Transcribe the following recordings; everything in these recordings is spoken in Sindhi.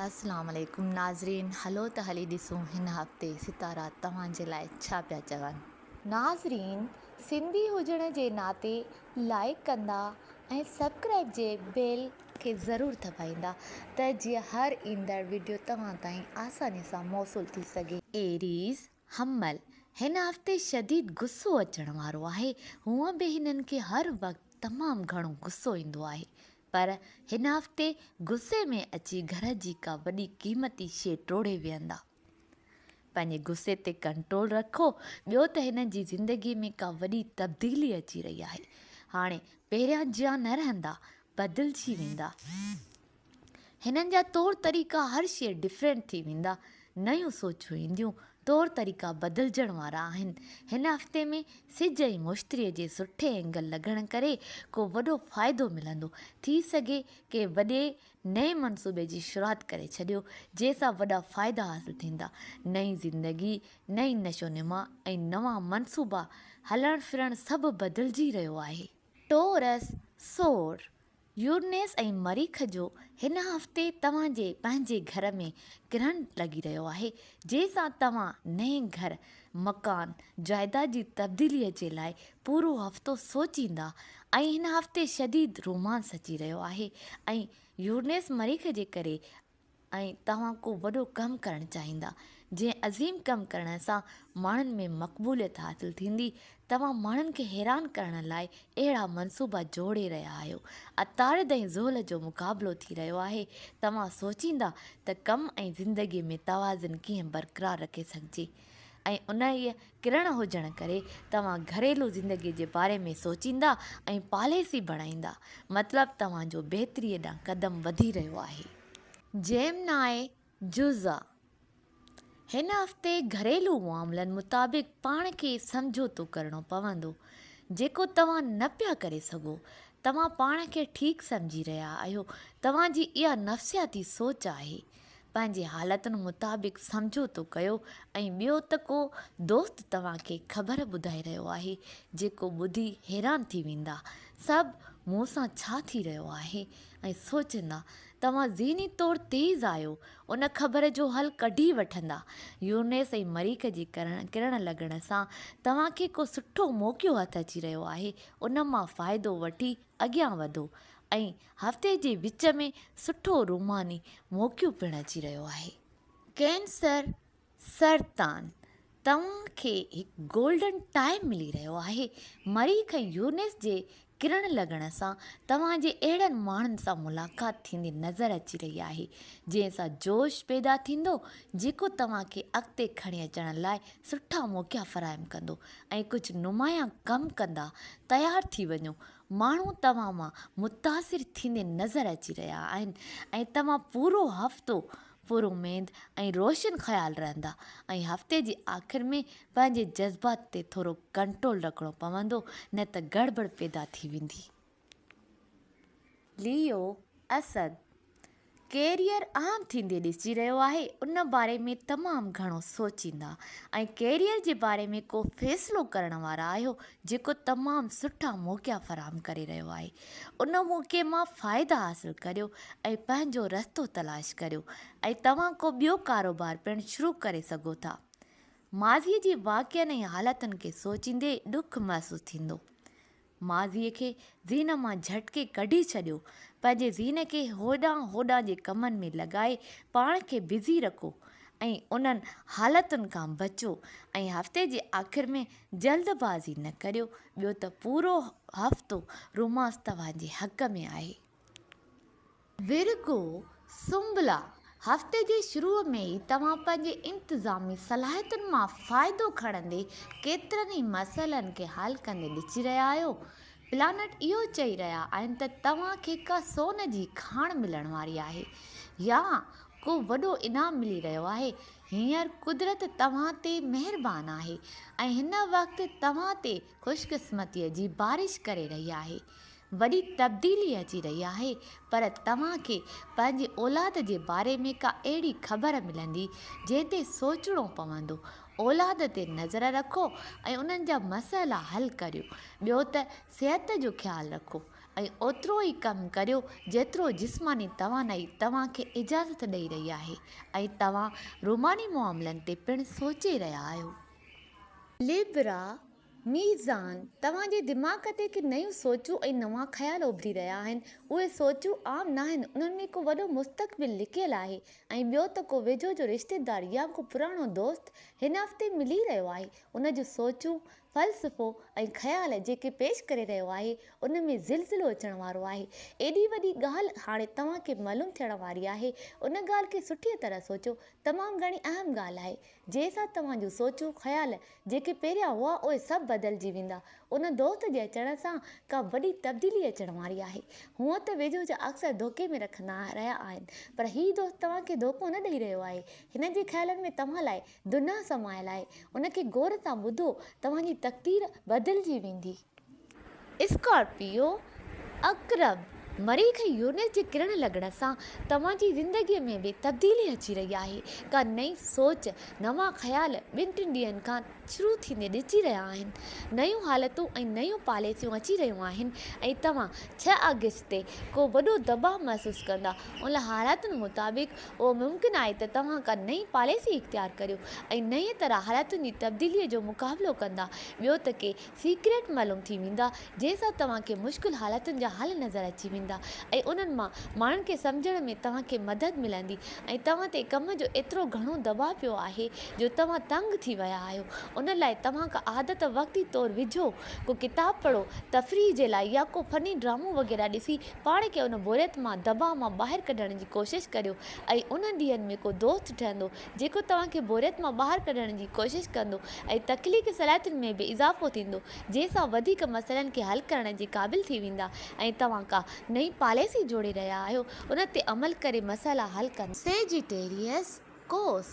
اسلام عليڪم ناظرين هلو ته هلي ڏسون هن هفتي ستارا توهان جي لاء ڇا پيا چون. ناظرين سنڌي هجڻ جي ناتي لائيڪ ڪندا ۽ سبڪرائيب جي بيل کي ضرور دٻائيندا ته جيئن هر ايندڙ وڊيو توهان تائين آساني سان موصول ٿي سگهي. ايريز، حمل، هن هفتي شديد غصو اچڻ وارو آهي، هونء به هنن کي هر وقت تمام گهڻو غصو ايندو آهي پر هن هفتي غصي ۾ اچي گهر جي ڪا وڏي قيمتي شيء ٽوڙي ويهندا. پنهنجي غصي تي ڪنٽرول رکو، ٻيو ته هنن جي زندگي ۾ ڪا وڏي تبديلي اچي رهي آهي. هاڻي پهريان جيان نه رهندا، بدلجي ويندا. هنن جا طور طريقا هر شيء ڊفرينٽ ٿي ويندا، نيون سوچون اينديون، طور طريقا بدلجڻ وارا آهن. هن هفتي ۾ سج ۽ مشتريء جي سٺي اينگل لڳڻ ڪري ڪو وڏو فائدو ملندو. ٿي سگهي ڪنهن وڏي نئين منصوبي جي شروعات ڪري ڇڏيو، جنهن سان وڏا فائدا حاصل ٿيندا. نئين زندگي، نئين نشونما ۽ نوان منصوبا، هلڻ ڦرڻ سڀ بدلجي رهيو آهي. ٽورس، سور، يورنيس ۽ مريخ جو هن هفتي توهان جي پنهنجي گهر ۾ گرهڻ لڳي رهيو آهي، جنهن سان توهان نئين گهر، مڪان، جائداد جي تبديليء جي لاء پورو هفتو سوچيندا ۽ هن هفتي شديد رومانس اچي رهيو آهي ۽ يورنيس مريخ جي ڪري ۽ توهان ڪو وڏو ڪم ڪرڻ چاهيندا، جنهن عظيم ڪم ڪرڻ سان ماڻهن ۾ مقبوليت حاصل ٿيندي. توهان ماڻهن کي حيران ڪرڻ لاء اهڙا منصوبا جوڙي رهيا آهيو. عطارد ۽ زحل جو مقابلو ٿي رهيو آهي. توهان سوچيندا ته ڪم ۽ زندگي ۾ توازن ڪيئن برقرار رکي سگهجي ۽ انهيء ڪرڻ هجڻ ڪري توهان گهريلو زندگي جي باري ۾ سوچيندا ۽ پاليسي بڻائيندا. مطلب توهان جو بهتريء ڏانهن قدم وڌي رهيو آهي. جيمنائي، جوزا، هن هفتي گهريلو معاملن مطابق پاڻ کي سمجهوتو ڪرڻو پوندو، جيڪو توهان نه پيا ڪري سگهو. توهان پاڻ کي ٺيڪ سمجهي رهيا آهيو. توهان جي اها نفسياتي سوچ آهي. پنهنجي حالتن مطابق سمجهوتو ڪيو ۽ ٻيو ته ڪو دوست توهان کي خبر ٻڌائي رهيو آهي جيڪو ٻڌي حيران ٿي ويندا سڀ مون سان ڇا ٿي رهيو آهي ۽ سوچيندا توهان ذهني طور تيز آهيو ان خبر جو حل ڪڍي وٺندا يورنيس ۽ مريخ جي ڪرڻ لڳڻ سان توهان کي ڪو سٺو موقعو هٿ اچي رهيو آهي ان مان فائدو وٺي اڳيان وڌو ۽ هفتي جي وچ ۾ سٺو روماني موقعو پڻ اچي رهيو آهي. ڪينسر، سرطان، توهان کي هڪ گولڊن ٽائيم ملي رهيو آهي. مريخ ۽ يورنس جي ڪرڻ لڳڻ سان توهان جي اهڙن ماڻهن سان ملاقات ٿيندي نظر اچي رهي آهي، جنهن سان جوش پيدا ٿيندو، جيڪو توهان کي اڳتي کڻي اچڻ لاء سٺا موقعا فراهم ڪندو ۽ ڪجهه نمايان ڪم ڪندا. تيار ٿي وڃو، ماڻهو توهان مان متاثر ٿيندي نظر اچي رهيا آهن ۽ توهان پورو هفتو پراميد ۽ روشن خيال رهندا ۽ هفتي جي آخر ۾ پنهنجي جذبات تي ٿورو ڪنٽرول رکڻو پوندو نه ته گڙٻڙ پيدا ٿي ويندي. ليو، اسد، ڪيريئر اهم ٿيندي ڏسجي رهيو آهي ان باري ۾ تمام گهڻو سوچيندا ۽ ڪيريئر جي باري ۾ ڪو فيصلو ڪرڻ وارا آهيو جيڪو تمام سٺا موقعا فراهم ڪري رهيو آهي ان موقعي مان فائدا حاصل ڪريو ۽ پنهنجو رستو تلاش ڪريو ۽ توهان ڪو ٻيو ڪاروبار پڻ شروع ڪري سگهو ٿا ماضي جي واقعن ۽ حالتن کي سوچيندي ڏک محسوس ٿيندو. ماضيء کي ذهن مان جهٽڪي ڪڍي ڇڏيو. پنهنجي ذهن کي هوڏانهن هوڏانهن جي ڪمن ۾ لڳائي پاڻ کي بزي رکو ۽ انهن حالتن کان بچو ۽ هفتي جي آخر ۾ جلد بازي نه ڪريو ٻيو ته پورو هفتو رومانس توهان جي حق ۾ آهي. ورگو، سنبلا، هفتي جي شروع ۾ ئي توهان پنهنجي انتظامي صلاحيتن مان فائدو کڻندي ڪيترن ئي مسئلن کي حل ڪندي ڏسي رهيا آهيو. پلانٽ اهو چئي رهيا آهن ته توهان کي ڪا سون جي کاڻ ملڻ واري آهي يا ڪو وڏو انعام ملي رهيو آهي. هينئر قدرت توهان تي مهربان آهي ۽ هن وقت توهان تي خوشقسمتيء جي بارش ڪري رهي آهي. وڏي تبديلي اچي رهي آهي پر توهان کي پنهنجي اولاد جي باري ۾ ڪا اهڙي خبر ملندي جنهن تي سوچڻو پوندو. اولاد تي نظر رکو ۽ انهن جا مسئلا حل ڪريو. ٻيو ته صحت جو خيال رکو ۽ اوترو ئي ڪم ڪريو جيترو جسماني توانائي توهان کي اجازت ڏئي رهي آهي ۽ توهان روماني معاملن تي پڻ سوچي رهيا آهيو. لبرا، ميزان، توهان جي دماغ تي ڪي نيون سوچون ۽ نوان خيال اڀري رهيا آهن. اهي سوچون عام ناهن، انهن ۾ ڪو وڏو مستقبل لڪيل آهي ۽ ٻيو ته ڪو ويجهو جو رشتيدار يا ڪو پراڻو دوست هن هفتي ملي رهيو آهي. ان جون سوچون، فلسفو ۽ خيال جيڪي پيش ڪري رهيو آهي، ان ۾ زلزلو اچڻ وارو آهي. ايڏي وڏي ڳالهه هاڻي توهان کي معلوم ٿيڻ واري آهي. ان ڳالهه کي سٺيء طرح سوچيو، تمام گهڻي اهم ڳالهه آهي. جنهن سان توهان جون سوچون، خيال جيڪي پهريان هئا اهي سڀ بدلجي ويندا. ان دوست جي اچڻ سان ڪا وڏي تبديلي اچڻ واري آهي. هونء ته ويجهو جا اڪثر ڌوڪي ۾ رکندا رهيا آهن پر هي دوست توهان کي ڌوڪو نه ڏئي رهيو آهي. هن جي خيالن ۾ توهان لاء دنيا سمايل آهي. ان کي غور سان ٻڌو توهان جي تقدير بدلجي ويندي. اسڪارپيو، عقرب، مريخ ۽ يورنس جي ڪرڻ لڳڻ سان توهان جي زندگيء ۾ به تبديلي اچي رهي آهي. ڪا نئين سوچ، نوان خيال ٻن ٽن ڏينهن کان شروع ٿيندي ڏسجي رهيا آهن. نيون حالتون ۽ نيون پاليسيون اچي رهيون آهن ۽ توهان ڇهه آگسٽ تي ڪو وڏو دٻاء محسوس ڪندا. ان حالتن مطابق اهو ممڪن آهي ته توهان ڪا نئين پاليسي اختيار ڪريو ۽ نئين طرح حالتن جي تبديليء جو مقابلو ڪندا. ٻيو ته ڪي سيڪريٽ معلوم ٿي ويندا، جنهن سان توهان کي مشڪل حالتن جا حل نظر اچي ويندا ۽ انهن مان ماڻهن کي سمجهڻ ۾ توهان کي مدد ملندي ۽ توهان تي ڪم جو ايترو گهڻو دٻاء پيو آهي جو توهان تنگ ٿي ويا آهيو. ان لاء توهان ڪا عادت وقتي طور وجهو، ڪو ڪتاب پڙهو، تفريح جي لاء يا ڪو فني ڊرامو وغيره ڏسي پاڻ کي ان بوريت مان، دٻاء مان ٻاهر ڪڍڻ جي ڪوشش ڪريو ۽ انهن ڏينهن ۾ ڪو دوست ٺهندو جيڪو توهان کي بوريت مان ٻاهر ڪڍڻ جي ڪوشش ڪندو ۽ تخليقي صلاحيتن ۾ به اضافو ٿيندو، جنهن سان وڌيڪ مسئلن کي حل ڪرڻ جي قابل ٿي ويندا ۽ توهان ڪا نئين پاليسي جوڙي رهيا آهيو، ان تي عمل ڪري مسئلا حل ڪندا. سيجيٽيريس، قوس،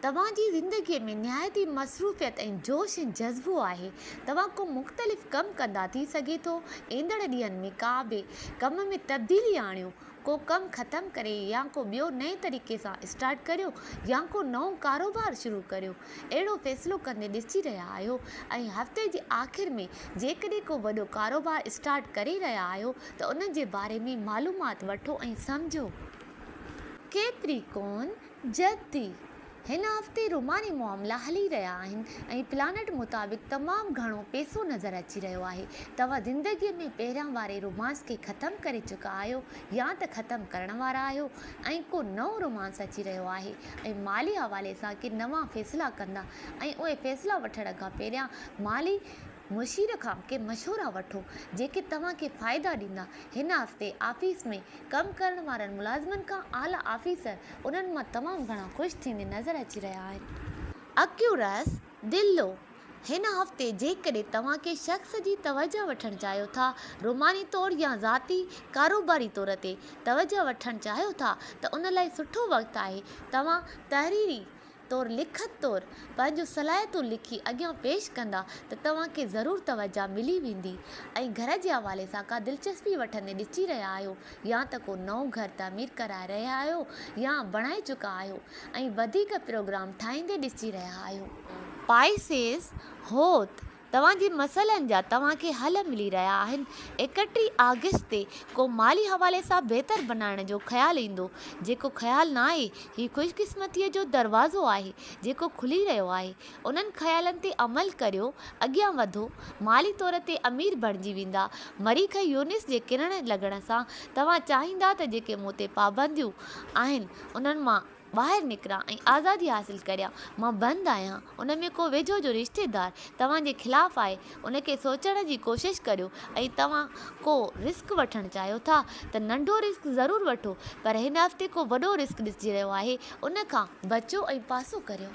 توهان جي زندگيء ۾ نهايت ئي مصروفيت ۽ جوش ۽ جذبو آهي. توهان ڪو مختلف ڪم ڪندا، ٿي سگهي ٿو ايندڙ ڏينهن ۾ ڪا به ڪم ۾ تبديلي آڻيو، ڪو ڪم ختم ڪري يا ڪو ٻيو نئين طريقي سان اسٽارٽ ڪريو يا ڪو نئون ڪاروبار شروع ڪريو اهڙو فيصلو ڪندي ڏسجي رهيا آهيو ۽ هفتي جي آخر ۾ جيڪڏهن ڪو وڏو ڪاروبار اسٽارٽ ڪري رهيا آهيو ته ان جي باري ۾ معلومات وٺو ۽ سمجهو. ڪيپريڪون، جدي، هن هفتي روماني معاملا هلي رهيا آهن ۽ پلانٽ مطابق تمام گهڻو پيسو نظر اچي رهيو آهي. توهان زندگي ۾ پهريان واري رومانس کي ختم ڪري چڪا آهيو يا ته ختم ڪرڻ وارا آهيو ۽ ڪو نئون رومانس اچي رهيو آهي ۽ مالي حوالي سان ڪي نوان فيصلا ڪندا ۽ اهي فيصلا وٺڻ کان پهريان مالي مشير کان ڪي مشورا وٺو جيڪي توهان کي فائدا ڏيندا. هن هفتي آفيس ۾ ڪم ڪرڻ وارن ملازمن کان اعليٰ آفيسر انهن مان تمام گهڻا خوش ٿيندي نظر اچي رهيا آهن. اڪيورس، دلو، هن هفتي جيڪڏهن توهان ڪنهن شخص جي توجهه وٺڻ چاهيو ٿا، روماني طور يا ذاتي، ڪاروباري طور تي توجهه وٺڻ چاهيو ٿا ته ان لاء سٺو وقت آهي. توهان تحريري طور لکت طور پنهنجون صلاحيتون لکي اڳيان پيش ڪندا ته توهان کي ضرور توجه ملي ويندي ۽ گهر جي حوالي سان ڪا دلچسپي وٺندي ڏسجي رهيا آهيو يا ته ڪو نئون گهر تعمير ڪرائي رهيا آهيو يا بڻائي چڪا آهيو ۽ وڌيڪ پروگرام ٺاهيندي ڏسجي رهيا آهيو. پائسيز، حوت، توهان جي مسئلن جا توهان کي حل ملي رهيا آهن. 31 آگسٽ تي ڪو مالي حوالي سان بهتر بنائڻ جو خيال ايندو، جيڪو خيال ناهي، هي خوشقسمتيء جو دروازو آهي، جيڪو کلي رهيو آهي. انهن خيالن تي عمل ڪريو، اڳيان وڌو، مالي طور تي امير بڻجي ويندا. مريخ ۽ يورنس جي ڪرڻ لڳڻ سان توهان چاهيندا ته جيڪي مون تي پابنديون آهن، انهن مان. ٻاهر نڪران ۽ آزادي حاصل ڪريان، مان بند آهيان، ان ۾ ڪو ويجهو جو رشتيدار توهان جي خلاف آهي، ان کي سوچڻ جي ڪوشش ڪريو ۽ توهان ڪو رسڪ وٺڻ چاهيو ٿا ته ننڍو رسڪ ضرور وٺو پر هن هفتي ڪو وڏو رسڪ ڏسجي رهيو آهي، ان کان بچو ۽ پاسو ڪريو.